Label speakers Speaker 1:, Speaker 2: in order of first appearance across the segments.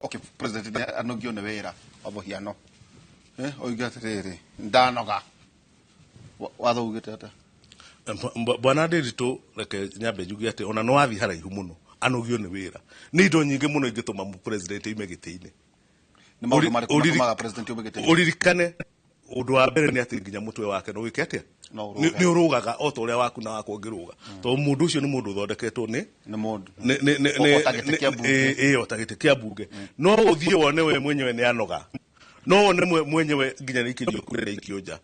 Speaker 1: Okay, president nĩ anogio nĩ wĩra wa mũhiano, oige atĩrĩrĩ, ndanoga. Watho ugĩte atĩa?
Speaker 2: Bwana Ndiritu, reke nyambe njuge atĩ ona nĩ wathiĩ haraihu mũno, anogio nĩ wĩra, nĩ indo nyingĩ mũno ingĩtũma president aime gĩtĩ-inĩ.
Speaker 1: Nĩ maũndũ marĩkũ matũmaga president aume gĩtĩ-inĩ?
Speaker 2: Ũririkane ũndũ wa mbere nĩ atĩ nginya mũtwe wake no wĩke atĩa?
Speaker 1: No ũrũge.
Speaker 2: Nĩ ũrũgaga o ta ũrĩa waku na wakwa ũngĩrũga, tondũ mũndũ ũcio nĩ mũndũ ũthondeketwo nĩ
Speaker 1: Nĩ mũndũ
Speaker 2: nĩ
Speaker 1: O ta gĩtĩ kĩa mbunge.
Speaker 2: Ĩ, o ta gĩtĩ kĩa mbunge. No ũthiĩ wone we mwenyewe nĩ anoga, no wone mwenyewe nginya nĩ ikĩrio kũrĩa ikio nja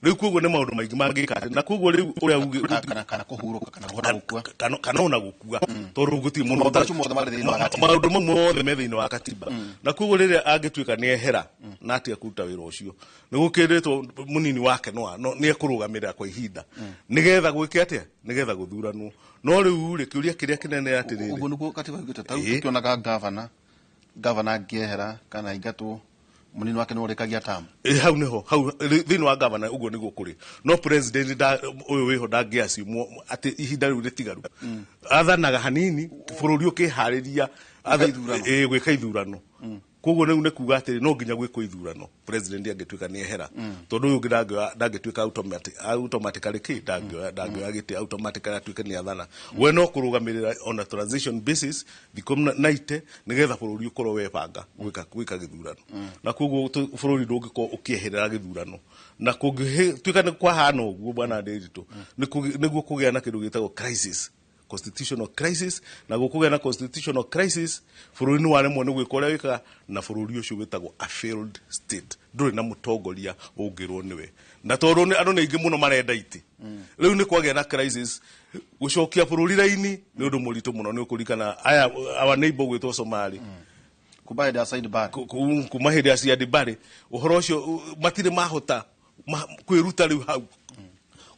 Speaker 2: rĩu. Koguo nĩ maũndũ maingĩ mangĩka atĩ na koguo rĩu ũrĩa
Speaker 1: Kana kũhurũka kana kũhota gũkua.
Speaker 2: Kana ona gũkua, tondũ gũtirĩ mũndũ
Speaker 1: Maũndũ macio mothe marĩ thĩinĩ wa katiba.
Speaker 2: Maũndũ mau mothe me thĩinĩ wa katiba. Na koguo rĩrĩa angĩtuĩka nĩ ehera na atige kũruta wĩra ũcio, nĩ gũkĩrĩtwo mũnini wake no nĩ ekũrũgamĩrĩra kwa ihinda nĩgetha gwĩke atĩa, nĩgetha gũthuranwo. No rĩu rĩ, kĩũria kĩrĩa kĩnene atĩrĩrĩ,
Speaker 1: Ũguo nĩguo katiba yugĩte ta rĩu?
Speaker 2: Ĩĩ.
Speaker 1: Tũkĩonaga gavana angĩehera kana aingatwo, mũnini wake nĩwe ũrĩkagia tamu.
Speaker 2: Ĩ, hau nĩho hau thĩinĩ wa gavana ũguo nĩguo kũrĩ, no president ũyũ wĩho ndangĩacimwo atĩ ihinda rĩu rĩtigaru athanaga hanini bũrũri ũkĩharĩria
Speaker 1: Gwĩka ithurano.
Speaker 2: Ĩ, gwĩka ithurano. Koguo rĩu nĩ kuga atĩrĩ, no nginya gwĩkwo ithurano president angĩtuĩka nĩ ehera, tondũ ũyũ ũngĩ ndangĩtuĩka automatically kĩ ndangĩoya gĩtĩ automatically atuĩke nĩ athana. We no kũrũgamĩrĩra on a transition basis thikũ 90 nĩgetha bũrũri ũkorwo webanga gwĩka gĩthurano. Na koguo bũrũri ndũngĩkorwo ũkĩeherera gĩthurano, na kũngĩtuĩka nĩ kwahana ũguo, bwana Ndiritu, nĩguo kũgĩa na kĩndũ gĩtagwo crisis, constitutional crisis. Na gũkũgĩa na constitutional crisis, bũrũri nĩ waremwo nĩ gwĩka ũrĩa wĩkaga, na bũrũri ũcio wĩtagwo a failed state, ndũrĩ na mũtongoria ũngĩrwo nĩwe. Na tondũ andũ nĩ aingĩ mũno marenda itĩ, rĩu nĩ kwagĩa na crisis. Gũcokia bũrũri raini nĩ ũndũ mũritũ mũno. Nĩ ũkũririkana aya our neighbor gwĩtwo Somali.
Speaker 1: Kuma hĩndĩ ya Said Barre.
Speaker 2: Kuma hĩndĩ ya Siad Barre, ũhoro ũcio matirĩ mahota kwĩruta rĩu hau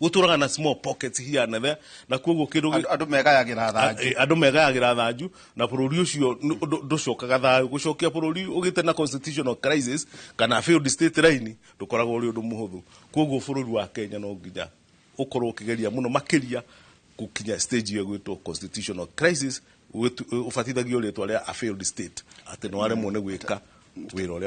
Speaker 2: gũtũraga na small pockets here and there. Na koguo kĩndũ
Speaker 1: Andũ megayagĩra thanju.
Speaker 2: Andũ megayagĩra thanju, na bũrũri ũcio ndũcokaga thayũ. Gũcokia bũrũri ũgĩte na constitutional crisis kana failed state line ndũkoragwo ũrĩ ũndũ mũhũthũ. Koguo bũrũri wa Kenya no nginya ũkorwo ũkĩgeria mũno makĩria gũkinya stage ĩyo ĩgwĩtwo constitutional crisis, ũbatithagio rĩtwa rĩa a failed state, atĩ nĩ waremwo nĩ gwĩka wĩra ũrĩa